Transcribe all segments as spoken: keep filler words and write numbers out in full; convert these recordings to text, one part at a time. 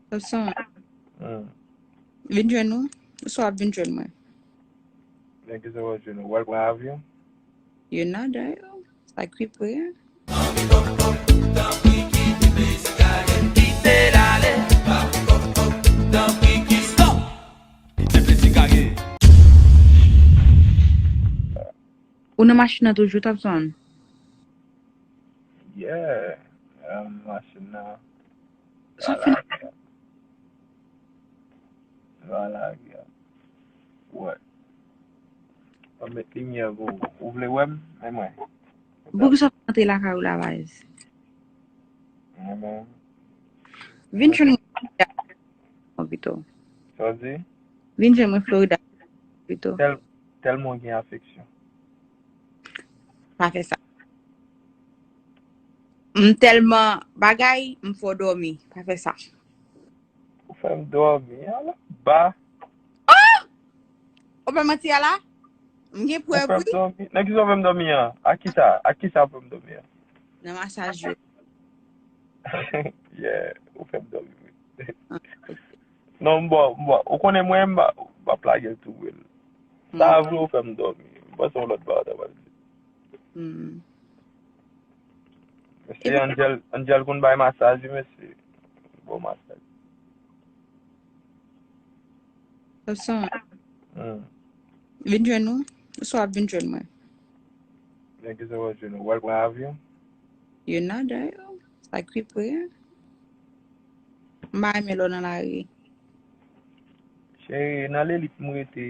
Sòson, hmm, vin jwenn ou? Oswa w ap vin jwenn mwen? Men kisa w ap jwenn ou? W al pran avyon? Yo nan adan yo. Sa ki pre. Ou nan machin nan toujou, Topson? Yeah, um, machin nan. Sa fè lage. Lage. Wè. Mwen met limyè pou ou. Ou vle wè m? Men mwen. Poukisa w pa antre lakay ou la, Vayz? Mwen menm. Vin jwenn mwen pito. Sa w di? Vin jwenn mwen Florida pito. Tèl, tèlman w gen afeksyon. Pa fè sa. M tèlman bagay, m fè w dòmi. Pa fè sa. Ou fè m dòmi, ala ba. Oh! Ou pa manti a la? M gen prèv, wi. Ou fè m dòmi. Nan kisa w fè m dòmi an? Ak kisa? Ak kisa w fè m dòmi an? Nan masaj yo. Yeah, ou fè m dòmi, wi. Ah, ok. Non, m bò, m bò. Ou konnen mwen, m pa, m pa plage l tou, wi. Sa vre ou fè m dòmi. M panse yon lòt bagay w ta pral di. Hmm. Mesye Angel, Angel konn bay masaj, wi, mesye. Bon masaj. Topson. Hmm. Vin jwenn nou? Oswa w ap vin jwenn mwen? Men kisa w ap jwenn ou? W al pran avyon? Yo nan adan yo. Sa ki pre. M pa renmen lè w nan lari. Cheri, nan lelit m rete.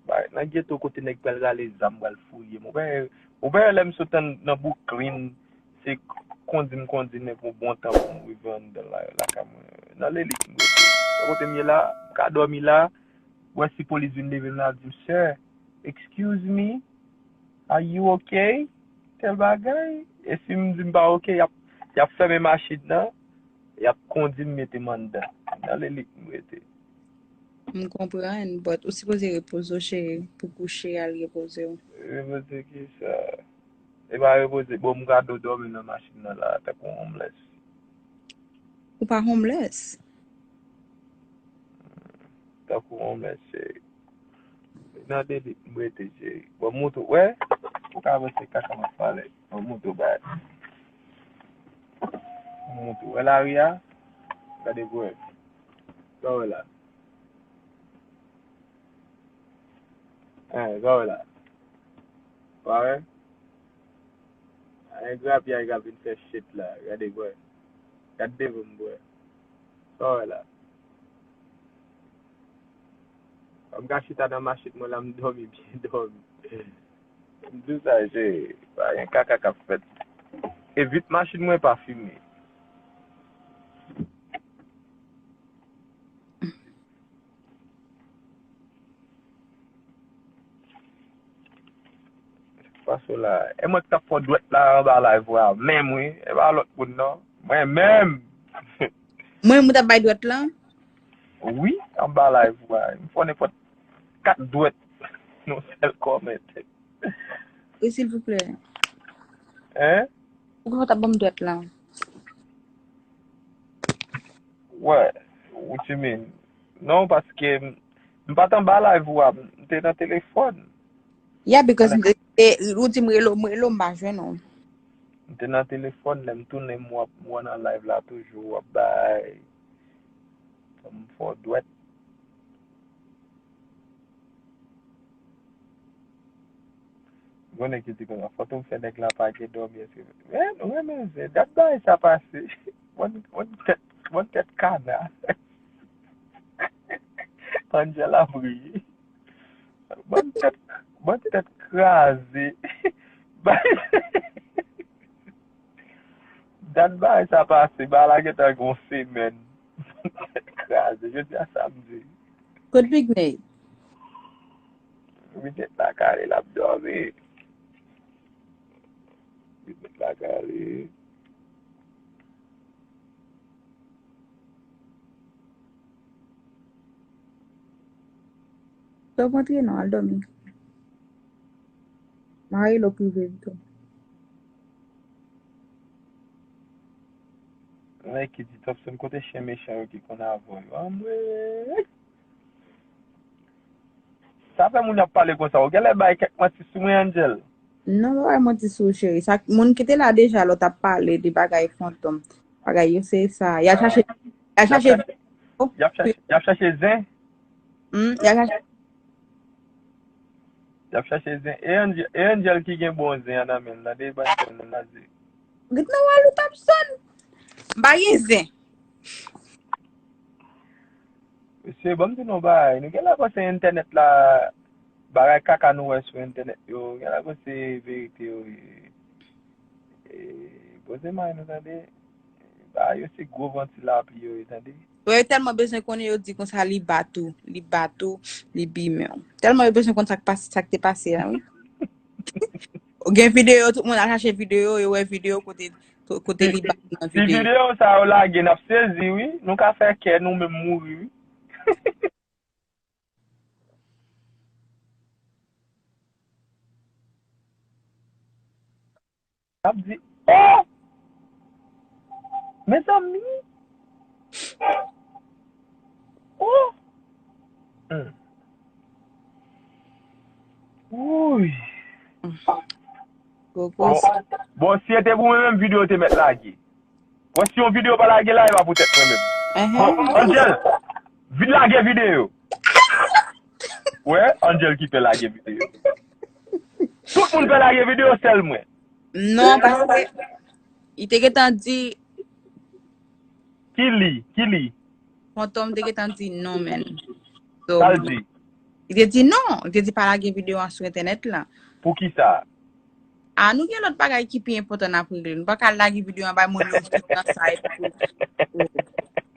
Bay, nan geto kote nèg pral rale zam, pral fouye m. Ou pa, ou pa wè lè m sot nan, nan Brooklyn, se kondi m kondi men pou bon tan pou m rive anndan la, lakay mwen. Nan lelit m rete. Kote m ye la, m ka dòmi la. Wè si polis vin leve m la, di m, "Sir, excuse me, are you okay?" Tèl bagay. E si m di m pa oke, y ap, y ap fèmen machin nan, y ap kondi m mete m anndan. Nan lelit m rete. M konprann, but ou sipoze repoze w, cheri, pou kouche, al repoze w. Repoze kisa? E pa repoze, bon, m ka do dòmi nan machin nan la, tankou homeless. Ou pa homeless? Tankou homeless, cheri. Nan lelit m rete, cheri. Bon, m montre w, wè, ou ka wè se kaka m ap pale. Bon, m montre w, bay. M montre w. Wè lari a? Gade pou wè. Sa w wè la? Hein, sa w wè la? Ou pa wè? Hein, grapyay k ap vin fè shit la. Gade, bwè. Gad devan m, bwè. Sa w wè la? M ka chita nan machin mwen la, m dòmi byen dòmi. M di w sa, cheri, pa gen kaka k ap fèt. E vit machin mwen pa fimen. Pase w la. E mwen ki t ap fè w dwèt la anba live ou a menm, wi. E pa lòt moun, non. Mwen menm. Mwen, mwen t ap bay dwèt lan? Wi, anba live ou a. M fè w nenpòt kat dwèt. Yon sèl kòmantè. Wi, silvouplè. Hein? Ou ka t ap ban m dwèt lan? Wè, what you mean? Non, paske m, m pa t anba live ou a, m te nan telefòn. Yeah, because m te, te, ou di m rele w, m rele w, m pa jwenn ou. M te nan telefòn, lè m tounen, m w ap, m wè nan live la toujou, w ap bay, m fè w dwèt. Gon nèg ki di konsa, foto m fè nèg la pa gen dòmi, èske, men, ou renmen zen, dat bagay sa pase. Bon, bon tèt, bon tèt kana. Angel ap ri. Bon tèt, bon tèt kraze. Dat bagay sa pase, bagay la gentan gon semèn. Bon tèt kraze, jodi a samdi. Kot Big Nate? Big Nate lakay li, l ap dòmi. Big Nate lakay li. Sa w pantre non, al dòmi. M a rele w prive pito. Nèg ki di Topson kote chen mechan yo ki konn avè yo. Anmwey! Sa fè moun ap pale konsa. Ou genlè bay kèk manti sou mwen, Angel. Non, mwen pa bay manti sou ou, cheri. Sa, moun ki te la deja lè w t ap pale de bagay fantom. Bagay yo se sa. Y a chache, y a chache. Y ap chache, y ap chache zen. Hmm, y a chache. Y ap chache zen. E Angel, e Angel ki gen bon zen an nan men l, tande, ban fè moun la zen. Git nan wal ou Topson. M pa gen zen. Mesye, ban m di nou bagay. Nou genlè panse entènèt la, bagay kaka nou wè sou entènèt yo, genlè panse verite yo ye. E, poze may nou tande. Bagay yo se gwo vanti lapli yo ye, tande. Yo tèlman bezwen konnen, yo di konsa li bat ou, li bat ou, li bimen w. Tèlman yo bezwen konn sa k pase, sa k te pase a, wi. Gen videyo, tout moun al chache videyo, yo wè videyo kote, kote li bat ou nan videyo. Si videyo sa yo lage, n ap sezi, wi. Nou ka fè kè nou menm mouri, wi. Ap di, oh! Mezanmi! Oh! Hmm. Wouy! Bon, bon, si e te pou mwen menm, videyo te mèt lage. Bon, si yon videyo pa lage la, e pa poutèt mwen menm. Bon, Angel, vin lage videyo. Wè, Angel ki pè lage videyo. Tout moun pè lage videyo, sèl mwen. Non, paske li te gentan di. Ki li? Ki li? Fantom te gentan di non, menn. So, sa l di? Li te di non. Li te di pa lage videyo an sou entènèt la. Poukisa? A, nou gen lòt bagay ki pi enpòtan n ap regle. Nou pa ka lage videyo an bay moun yo jis nan sa epi pou, pou.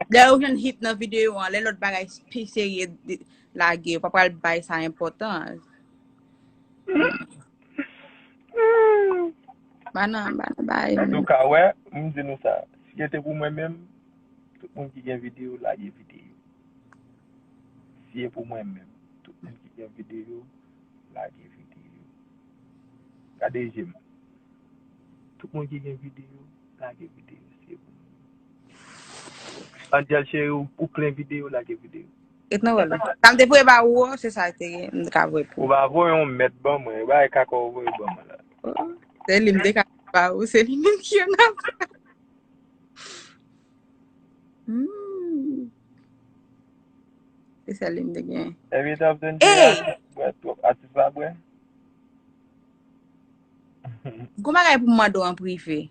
Lè yo jwenn hit nan videyo an, lè lòt bagay pi serye de- lage, yo pa pral bay sa enpòtans. Ba nan, ba nan bay. Antouka, wè, m di nou sa. Si se te pou mwen menm, tout moun ki gen videyo, lage videyo. Si se pou mwen menm, tout moun ki gen videyo, lage videyo. Gade je m. Tout moun ki gen videyo, lage videyo. Si se pou mwen. Angel cheri, ou, ou plen videyo, lage videyo. Ret nan wòl la. Sa m te voye ba ou, se sa te gen, m te ka voye pou ou. Ou pa voye yon mèt ban mwen, e bagay kaka ou voye ban mwen la. Oh, se li m te ka ba ou, se li menm ki ann ap. Hmm. Se sèl li m te gen. Epi Topson, bwè twòp, atis la bwè. Gon bagay pou m mande w an prive.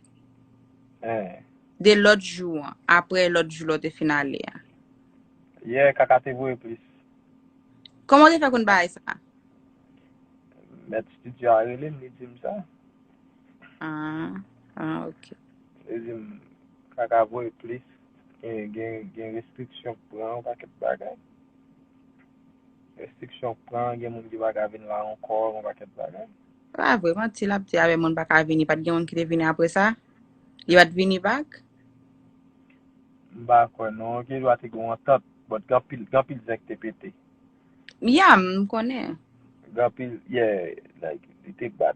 Hein. De lòt jou an, apre lòt jou lè w te fin ale a. Yeah, kaka te voye plis. Kòman w te fè konn bagay sa? Mèt estidyo a rele m, li di m sa. Ah, ah, ok. Li di m, kaka voye plis, gen, gen, gen restriksyon k pran yon pakèt bagay. Restriksyon k pran, gen moun ki pa ka vin la ankò, yon pakèt bagay. Pa vre, manti l ap di avè moun pa ka vini, pa t gen moun ki te vini apre sa? Li pa t vini back? M pa kwè non, gen dwa te gen yon antant, but gen anpil, gen anpil zen k te pete. Ya, m konnen. Gen anpil, yeah, like, li te bad.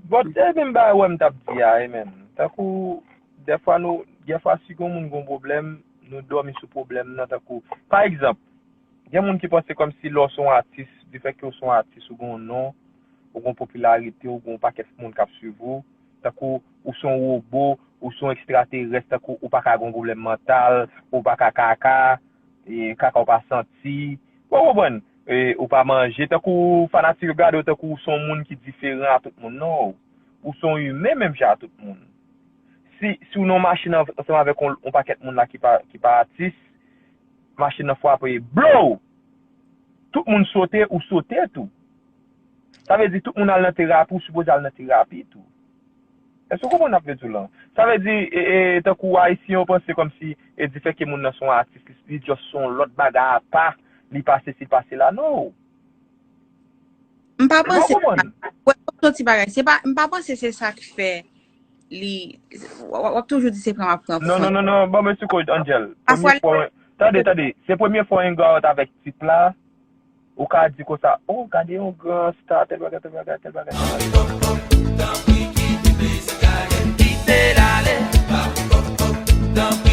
But, se menm bagay wè m t ap di a, e menm. Tankou, dèfwa nou, dèfwa si gen moun gen yon pwoblèm, nou dòmi sou pwoblèm nan, tankou, pa egzanp, gen moun ki panse kòmsi lè w se yon atis, lefètke w se yon atis, ou gen yon non, ou gen yon popilarite, ou gen yon pakèt moun k ap swiv ou, tankou ou se yon wobo, ou se yon ekstraterès, tankou ou pa ka gen yon pwoblèm mantal, ou pa ka kaka, e, kaka w pa santi, w konprann? E, ou pa manje, tankou fanatik yo gade w tankou ou se yon moun ki diferan a tout moun, non. Ou se yon imen menm jan a tout moun. Si, si w nan yon machin an-, ansanm avèk yon, yon pakèt moun la ki pa, ki pa atis, machin nan frape, blow! Tout moun sote, ou sote tou. Sa vle di tout moun al nan terapi, ou sipoze al nan terapi tou. Èske w konprann sa m vle di w lan? Sa vle di, e, e, tankou Ayisyen yo panse kòmsi, e, difètke moun nan se yon atis, li, li just se yon lòt bagay apa, li pa sesi, li pa sela, no. M pa panse sa. Wè, m soti bagay. Se pa, m pa panse se sa k fè li, w, w, w ap toujou di se pran m ap pran. Non, non, non, non, ban m esiko, Angel. Premye fwa, tande, tande, se premye fwa w hang out avèk tip la, ou ka di konsa, oh, gade yon gran star, tèl bagay, tèl bagay, tèl bagay, tèl bagay. Tanpri